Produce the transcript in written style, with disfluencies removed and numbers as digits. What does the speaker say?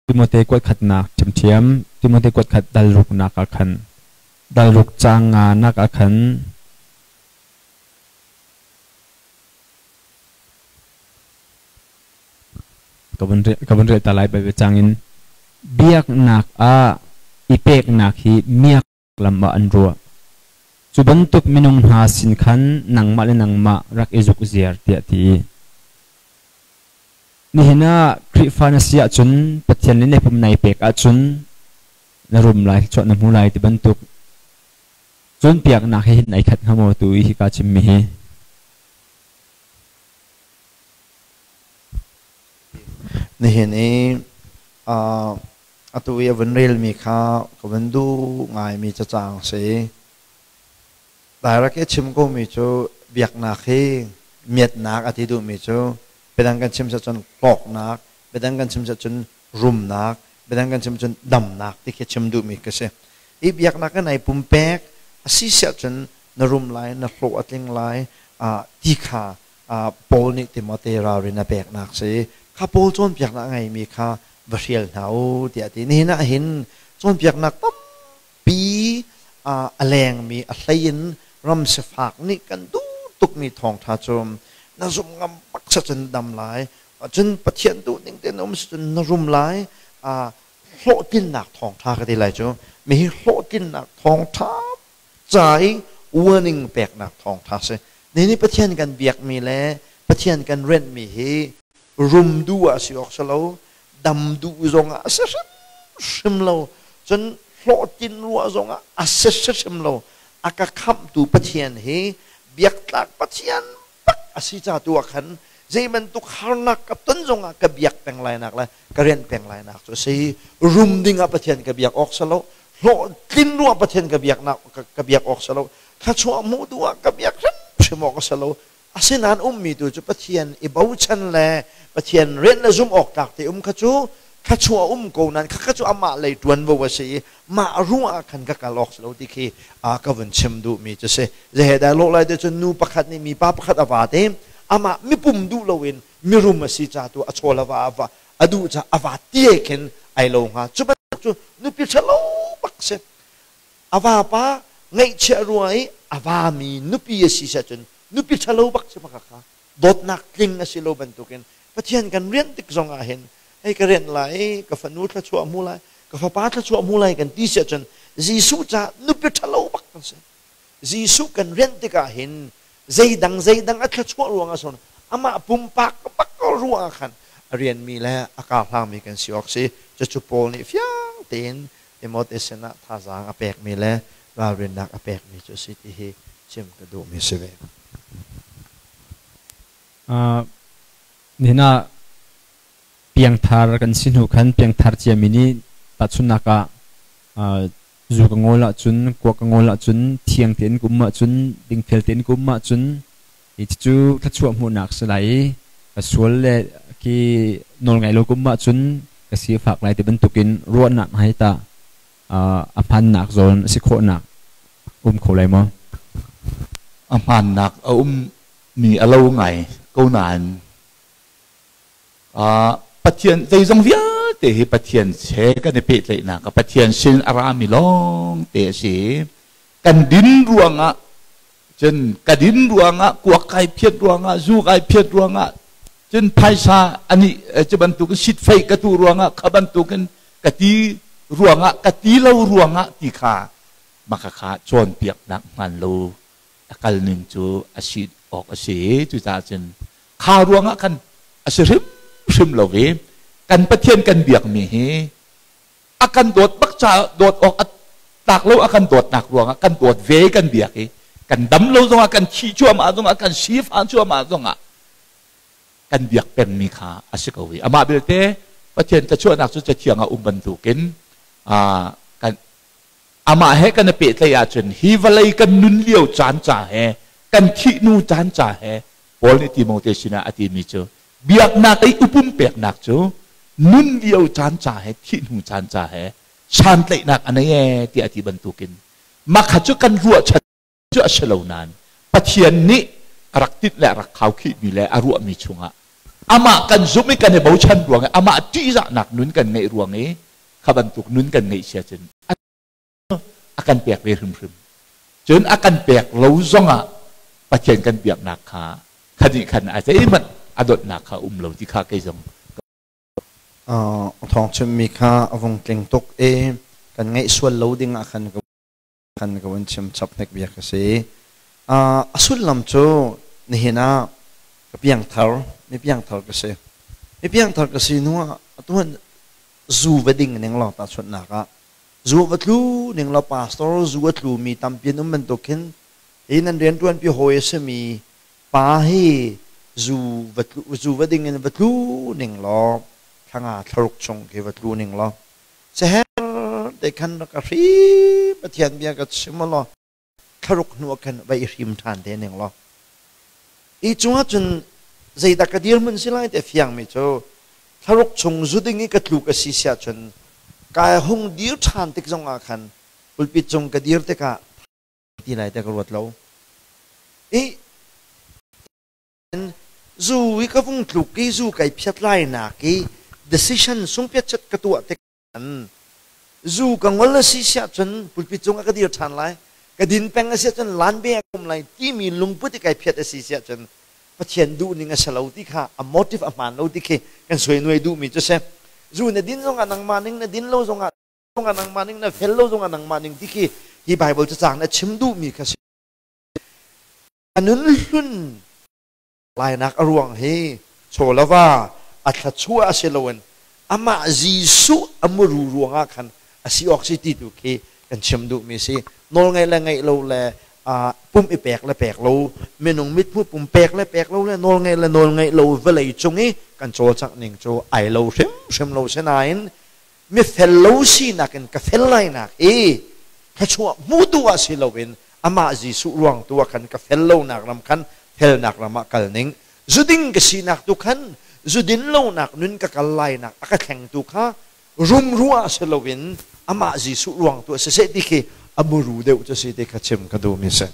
Timote kuat khatnak ṭhiamṭhiam, Timote kuat khat dal ruknak ah khan, dal ruk caang nganak ah khan, ka vun rel ta lai. Baibal caang in biaknak ah i peknak hi miak lam ah an ruah. Cu bantuk minung hna sin khan nangmah le nangmah rak i zuk ziar, tiah a ti. Nihin ah Khrihfa na si ahcun, Pathian nih na pum nai pek ahcun na rum lai, thluachuah na hmu lai ti bantuk cawnpiaknak he hin ai khat hnga maw tu i hika chimmi hi? Nihin i atu i a vun relmi kha ka vun duh ngaimi cacang si. Direct i chim komi cu biaknak hi miatnak a ti duhmi cu biadang kan chim cun hlawknak, biadang kan chim cun rumnak, biadang kan chim cun damnak ti khi chim duhmi ka si. I biaknak in ai pumpek a si siah cun na rum lai, na hlawh a tling lai ti kha Paul nih Timote ralrin a peknak si. Kha Paul cawnpiaknak a ngeimi kha va hrial hna u tiah a ti. Nihin ah hin cawnpiaknak tampi a lengmi, a hlei in ram sifak nih kan duh tukmi thawngṭha cu na zum ngam bak sa cun dam lai, cun Pathian duh ning tein um si cun na rum lai, hlawhtlinnak thawngṭha ka ti lai cu. Mi hi hlawhtlinnak thawngṭha ca i warning peknak thawngṭha si. Ni nih Pathian kan biakmi le Pathian kan renhmi hi rum duh ah si awk si lo, dam duh zongah a si hrimhrim lo, cun hlawhtlin ruah zongah a si hrimhrim lo. A ka khamhtu Pathian hi biaktlak Pathian bak a si ca tu ah khan zei bantuk harnak ka ton zongah ka biak peng lai nak le ka rianh peng lai nak cu a si. Rum ding ah Pathian ka biak awk si lo, hlawhtlin ruah Pathian ka biaknak ka biak awk si lo, thluachuah hmuh duh ah ka biak hrimhrim awk a si lo. Asinain ummi tu cu Pathian i bochan le Pathian rian le zumh awk tlak te um kha cu thluachuah um ko nain kha cu amah lei ṭuanvo a si i mah ruang ah khan ka kal awk si lo ti khi ka vun chim duhmi cu si. Zehe dah lawh lai ti cun nu pakhat nih mipa pakhat a va te, amah mipum duh loin mirum a si ca tu a chawl a va a va a duh ca a va tie khin ai lo hnga. Cu bantuk cu nupi ṭhalo bak si. A vapa ngaihchiah ruang i a vami nupi a si cun nupi ṭhalo bak si bak kha dawtnak tling a si lo bantukin Pathian kan rianh tik zong ah hin hei ka rianh lai, ka fanu thluachuah hmu lai, ka fapa thluachuah hmu lai kan ti si ahcun Jesuh caah nupi ṭhalo bak kan si. Jesuh kan rianh tikah hin zeidang zeidang a thluachuah ruangah son amah pumpak bak ruangah khan a rianmi le a karhlangmi kan si awk si. Cucu Paul nih fiang tein Timote sinah thazaang a pekmi le ralrinnak a pekmi cu a si ti hi chim ka duhmi si ve. Nihin ah piangthar kan si hnu khan piangthar ciami nih tahchunhnak ah zu ka ngawl ahcun, kuak ka ngawl ahcun, thiang tein ka um ahcun, dingfel tein ka um ahcun cucu thluachuah hmuhnak si lai i ka sual le khi nawlngaih lo ka um ahcun ka si a fak lai ti bantukin ruahnak hna hi tah a hmannak zawn a si khawhnak um kho lai maw? A hmannak a um mi a lo ngai ko nain Pathian zeizong vialte hi Pathian he kan i pehtlaihnak ah Pathian sin a rami lawng te a si. Kan din ruangah cun ka din ruangah, kuak kai phiat ruangah, zu kai phiat ruangah, cun phaisa ani cu bantukin sitfei ka tu ruangah, kha bantukin ka ti ruangah, ka ti lo ruangah ti kha maka kha cawnpiaknak hman lo a kal ning cu a si awk a si. Cucaah cun kha ruangah khan a si hrimhrim lo i kan Pathian kan biakmi hi a kan dawt bak ca dawt awk a tlak lo a kan dawtnak ruangah kan dawt ve, kan biak i kan dam lo zongah, kan thih cuahmah zongah, kan sifah cuahmah zongah kan biak pengmi kha a si ko i amah belte Pathian thluachuahnak cu Cathiang ah um bantukin kan amah he kan i pehtlaih ahcun hi vawlei kan nun lio caan ca he kan thih hnu caan ca he Paul nih Timote sinah a timi cu biaknak i upum peknak cu nun lio caan ca he thih hnu caan ca he santlaihnak a nei ee tiah a ti bantukin makha cu kan ruahchan cu a si lo nain Pathian nih a rak tinh le a rak khaukhihmi le a ruahmi chungah Amah kan zumh i kan i bochan ruang i amah ṭihzahnak nun kan ngeih ruang i kha bantuk nun kan ngeih sia cun a kan pek ve hrimhrim. Cun a kan pek lo zongah Pathian kan biaknak kha kha nih khan a zeihmanh a dawtnak kha um lo ti kha kei zong Thawng chimmi kha a vung tling tuk i kan ngaih sual lo ding ah khan kan ka vun chim chap hnek bia ka si. A sullam cu nihin ah ka piangthar, mi piangthar ka si. Mi piangthar ka si hnu ah atuan zu va ding ning law tahchunhnak ah zu va tlu ning law pastor zu a tlu mi tampi an um bantuk khin hi nan rianṭuan pi hawi a simi pa hi zu va tlu zu va ding in va tlu ning law thlanga thlaruk chung khi va tlu ning law Seher te khan rak ka hrim Pathian bia ka chim law thlaruk hnu ah khan va i hrim ṭhan te ning law i cungah cun zeidah ka dirhmun si lai ti a fiangmi cu thlaruk chung zu ding i ka tluk a si siah cun kai hung dir ṭhan tik zongah khan pulpit cung ka dir tikah ti lai te ka ruat lo i Zu i ka vung tluk i zu kai phiat lai nak i decision sungpiatchet ka tuah tik an zu ka ngol a si siah cun pulpit cung ah ka dir ṭhan lai, ka din peng a si ahcun lan be a um lai timi lungput i kai phiat a si siah cun Pathian duhning a si lo ti kha a motive a hmaan lo ti khi kan suai nuai duhmi cu si. Zu na din zongah nangmah ning, na din lo zongah nangmah ning, na fel lo zongah nangmah ning ti khi hi Bible cacang nih a chim duhmi kha si. A nun hlun lainak a ruang hi chawlava a thluachuah a si loin amah Jesuh a muru ruangah khan a si awk si ti tu khi kan chim duhmi si. Nawlngaih le ngaih lo le pum i pek le pek lo, minung mithmuh pum pek le pek lo le nawlngaih le nawlngaih lo vawlei cung i kan cawlcangh ning cu ai lo hrimhrim lo. Sinain mifel lo sinak in ka fel lainak hi thluachuah hmutu ah si loin amah Jesuh ruang tu ah khan ka fel lonak ram khan felnak ram ah kal ning, zuding ka sinak tu khan zudin lonak nun ka kal lainak a ka thlengtu kha rumrua ah si loin amah Jesuh ruang tu ah siseh ti khi a muru deuh cu si ti kha chim ka duhmi si.